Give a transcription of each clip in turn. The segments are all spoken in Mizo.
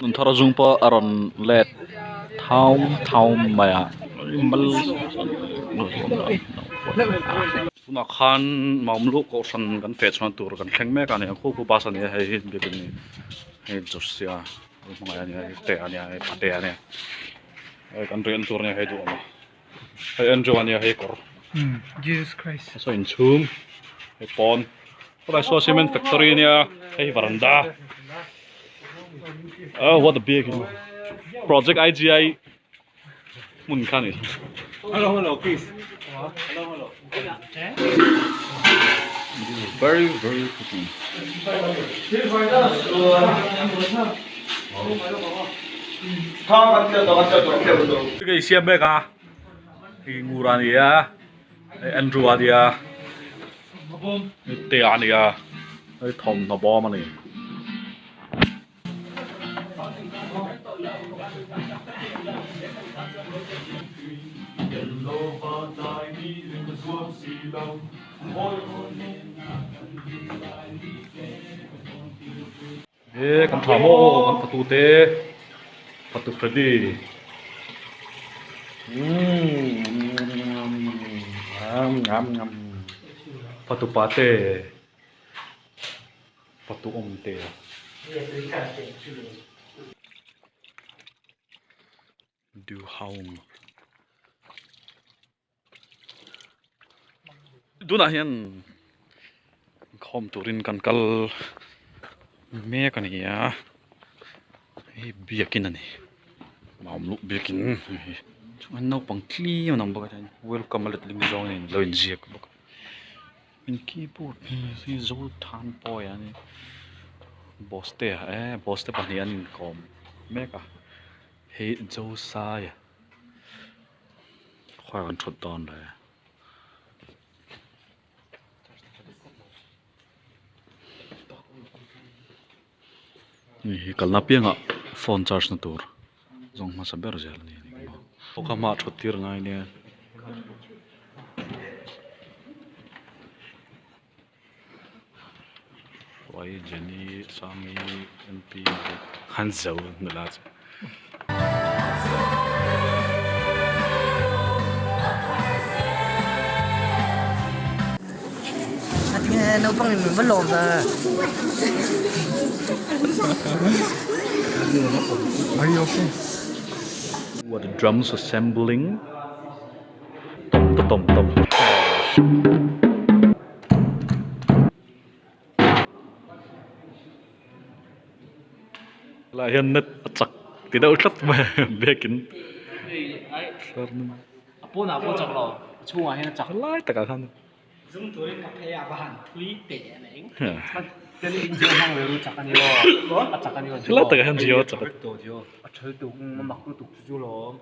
Nunthar zung pawh a rawn let thau thau mai a mal tunah khan Maumlu kohhran kan feh chhuahna tur kan thleng mek a ni a khu khu bus a ni a hei hi biakin hei Josia hmangaih a ni a hei te a ni a hei pate a ni a hei kan riahna tur a ni a hei duhawm a hei Andrew a nia hei kawr Jesus Christ saw inchhung hei pawn khawlai saw cement factory a nia hei hi varanda oh what a big project I_G_I hmun kha a ni hello hello please hello hello this is very very cooking Hei siam mek a hei ngur a ni a hei Andrew a nia hei te a ni a hei thawmhnaw bawm a ni. E kan tha maw aw kan fatu te fatu Freddy fatu pa te fatu awm te duhawm. Tunah hian inkhawm turin kan kal mek a ni a hei biakin a ni Maumluh biakin hei chuan naupang tlem an awm bawk a chuan welcome a letling zawng in lo inziak bawk a in keyboard hi Zothanpuia a ni boss te eh boss te pahnih an inkawm mek a hei Josaia. Khawi an thut dawn le. Hei hi kalna piangah phone charge na tur zawng hmasa ber zel a ni aw ka hmaah thut tir ngai nia. Uai Jenny Sangi MP han zo nula chu. Naupang in min va lawm ve. Are you okay? What the drums assembling? Tom tom tom. Lai hian net a chak ti deuh tlat mai a biakin A pawnah pawh chak lo a chhungah hian a chak lai takah khan Zum turin ka phei a va han thui teh a eng Tel in Jio hmang ve ru chak a ni aw a chak a ni aw Jio lai takah hian Jio a chak a thal tuk a mak lutuk chu chu lawm.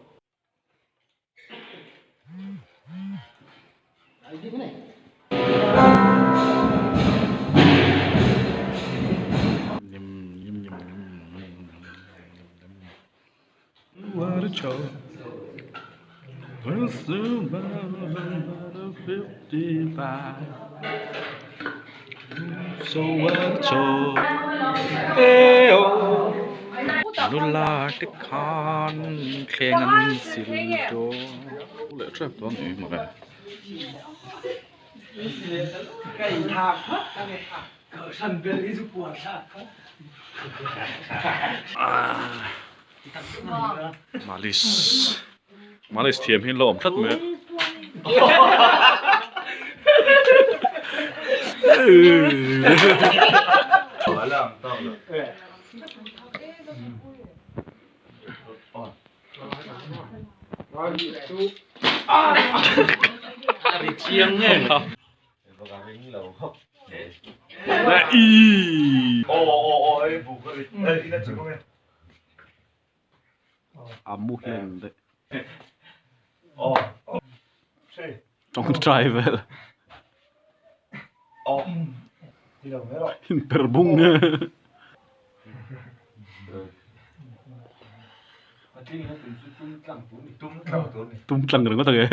Nula te khan thleng an sil dawn leh tep dawn ni mawle. Malis malis thiam hi an lo awm tlat mai a. A muhil ang daih. Tawngtai vel. Inper bung nge. Tum tlang ringawt ang e.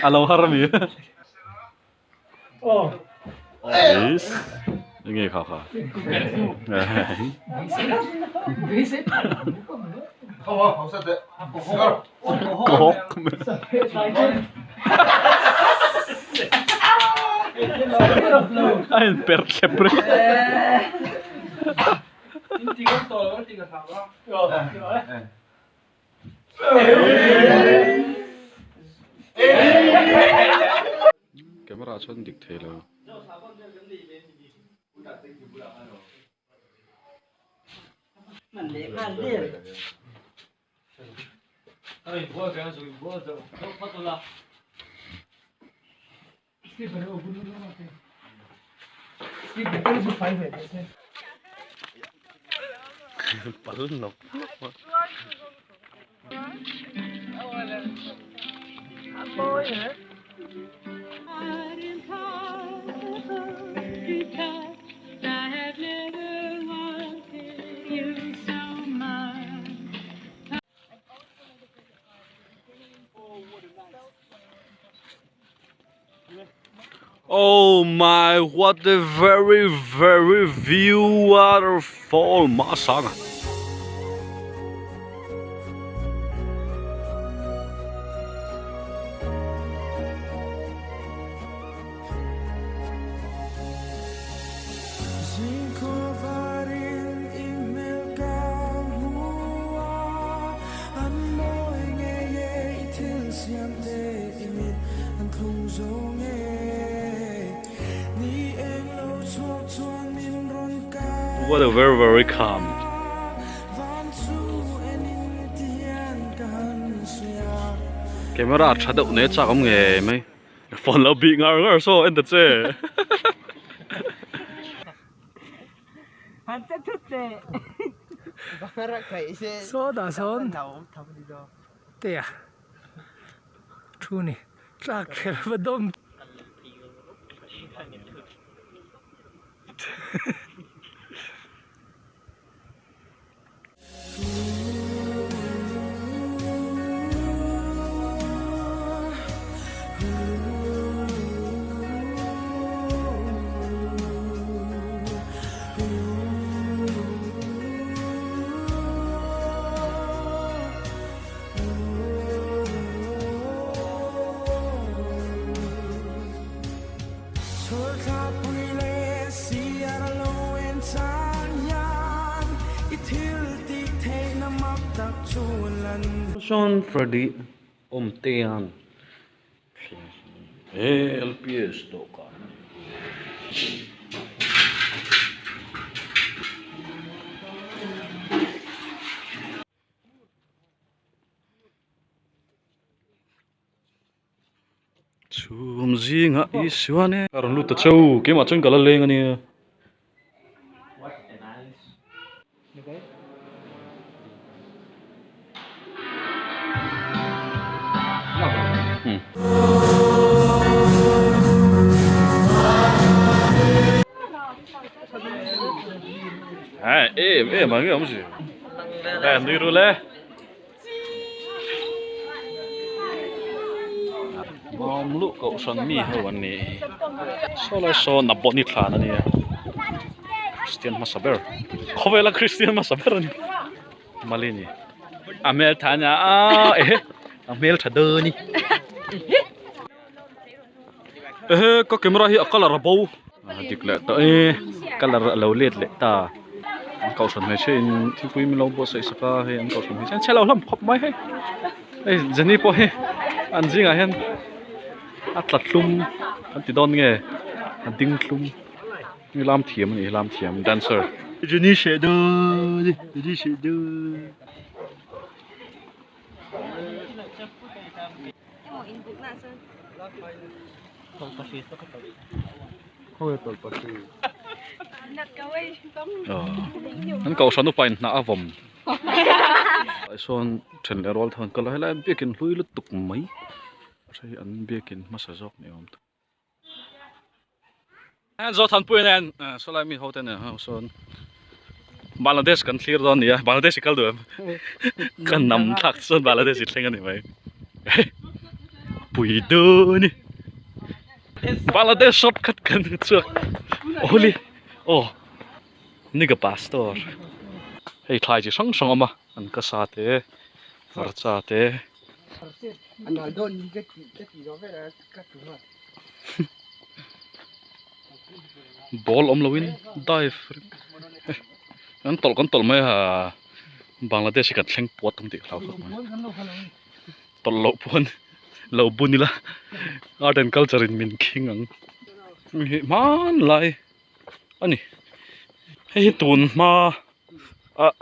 A lo har ami. Yes. Nge kha kha. Kok. A in per thlep reng. Camera chuan dik thei lo. Pal nawk nawk a. Oh my what a very very view waterfall masanga. What a very very calm. Camera tha deuh nei chak awm ngei mai. Phone lo bih ngar ngar saw en ta che. Saw dah sawn te a thu ni tlak kher va dawm. Sean Freddy Awmtea'n he LPS dawhkan a ni. Chhum zingah Isua nen a rawn lut ta cheu keimah chuan ka la leng a nia. Em em ang em si. Nui ru le. Bawm luh kohhran mi ho an ni saw lai saw na bawhni thlan a nia Kristian hmasa ber khawvela Kristian hmasa ber a ni mali ni a hmel tha ania aaa ehe a hmel tha dawn ni ehe ka camera hi a colour a bo a dik leh tawh e colour a lo let leh ta an kohhran hmeichhia in thingpui min lo buatsaih sak a hei an kohhran hmeichhia an chhe lo hlawm khawp mai hei hei Jenny pawh hi an zingah hian a tla thlum an ti dawn nge a ding thlum hei lam thiam a ni lam thiam dancer. Jenny hreh dawn Jenny hreh dawn. An kohhran upa in hnah a vawm sawn then leh rual thawn kal a helai biakin hlui lutuk mai hei an biakin hmasa zawk ni awm tak. Zothanpui nen sawlai mi ho te nen ho sawn Bangladesh kan thlir dawn nia Bangladesh i kal duh em ka nam thlak chuan Bangladesh i thleng a ni mai pui dawn i Bangladesh shortcut kan chhuak awli aw ni ka pastor hei thlai chi hrang hrang a awm a an ka sa te hmarcha te. Ball awm loin dive kan tawlh kan tawlh mai a Bangladesh hi kan thleng puat ang tih ka hlau khawp mai tawlh loh pawn lo bun ila art and culture in min khing ang hei hmanlai a ni hei hi tun hma ah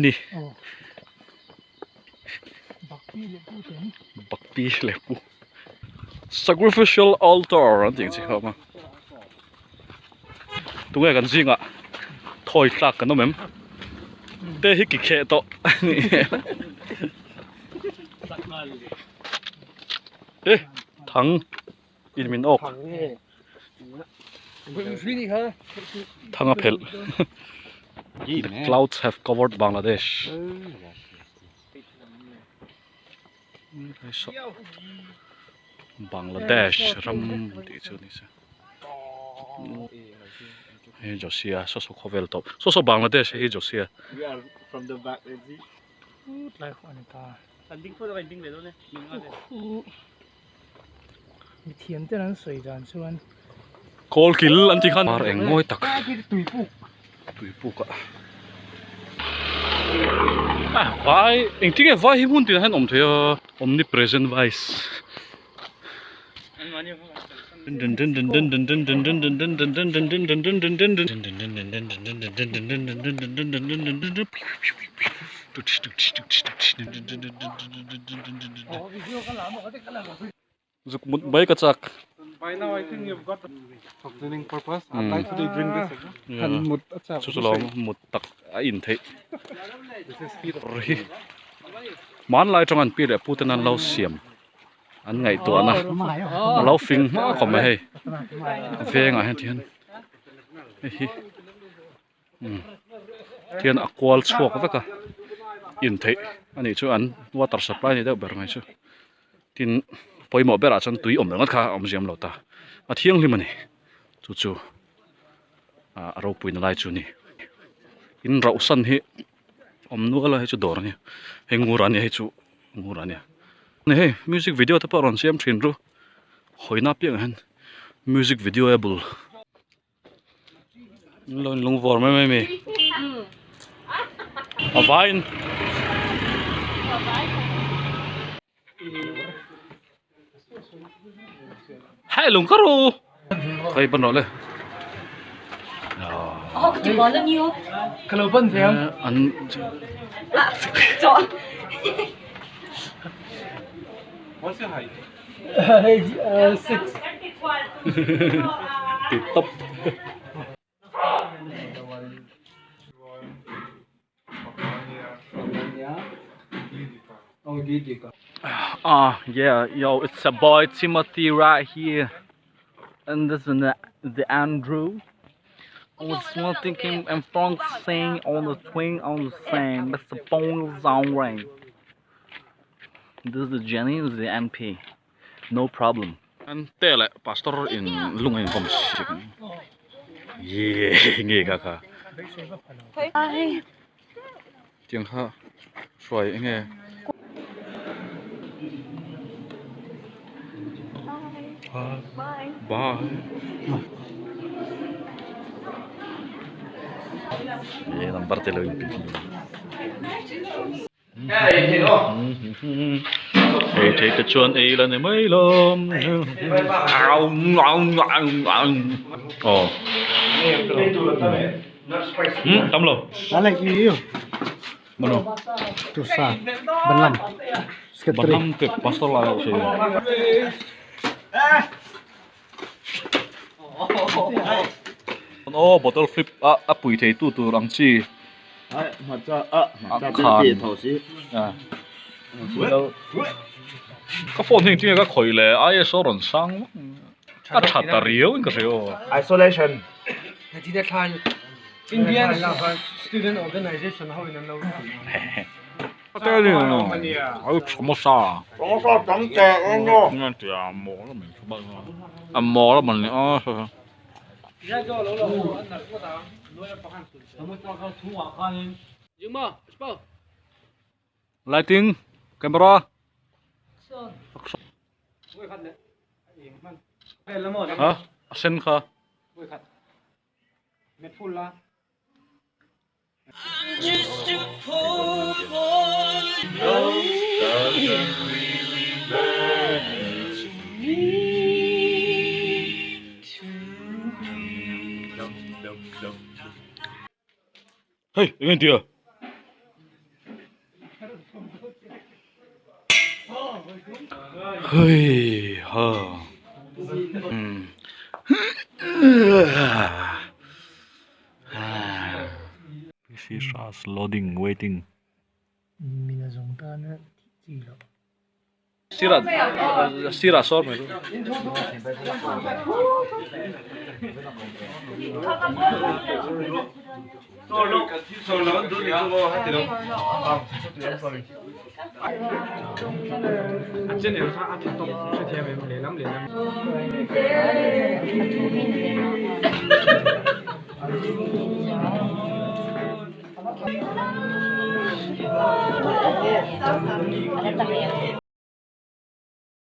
ni. Bakpi leh pu sacrificial altar an tih ang chi kha a awm a tunge kan zingah thawi tlak kan awm em te hi ki kheh tawh a nih hmel e thang in min awk thang a phelh the clouds have covered Bangladesh Bangladesh ram tih chu ni se hei Josia saw saw khawvel tawp saw saw Bangladesh hei hi Josia. Mithiam ten an sawi dan chuan Kawl kil an tih khan Par eng ngawi tak Tuipuk ah Ah vai engtin nge vai hi hmun tinah hian awm thei a Omnipresent vice Zuk mut mai ka chak. Chu chu lo mut tak a in theih hi hmanlai atang an pi leh pu ten an lo siam an ngaihtuahna a lo fing hma khawp mai hei vengah hian tihian hei hi. Tihian a kual chhuak vek a intheih a nih chu an water supply ni deuh ber mai chu tin pawimawh berah chuan tui awm ringawt kha a awm ziam lo ta a thianghlim a ni chu chu ah a ropuina lai chu a ni in rauh san hi awm nual a hei chu dawr a nia hei ngur a nia hei chu ngur a nia hei music video te pawh a rawn siam thin ru hawina apiangah hian music video a bul. Lo in lung vawr mai mai mi. A vain. Hai lung ka ru. Kai ban ro le. Oh, ka ti bal ani o. Ka lo ban ve ang. An Chaw. What's your height? 6. Ti tawp. Ah, yeah, yo, it's a boy Timothy right here. And this is the, the Andrew. I was one thinking and front saying on the swing on the same, Mr. Bone Zone Ring. This is the Jenny, this is the MP. No problem. An te leh pastor in lung a inkhawm sik ye nge kha kha tiang kha hruai enge bye ye number te lo in pin. Ei thei te chuan ei la ni mai lawm aw hmm tam lo mano banlam te pastor lai se aw bottle flip a a pui thei tu tur ang chi a khan ka phone hi engtin nge ka khawih le ISO rawn sang a tha ta riau in ka hria aw. Isolation. Indian Student Organization ho in an lo Samosa. Samosa tam teh eng aw. A mawl a man a. Lighting camera. Ha a sen kha. Hei eng nge tia hei ha PC Shraj loading waiting. Mina zawng tana tih chi loh. Sirah sirah sawr mai chu.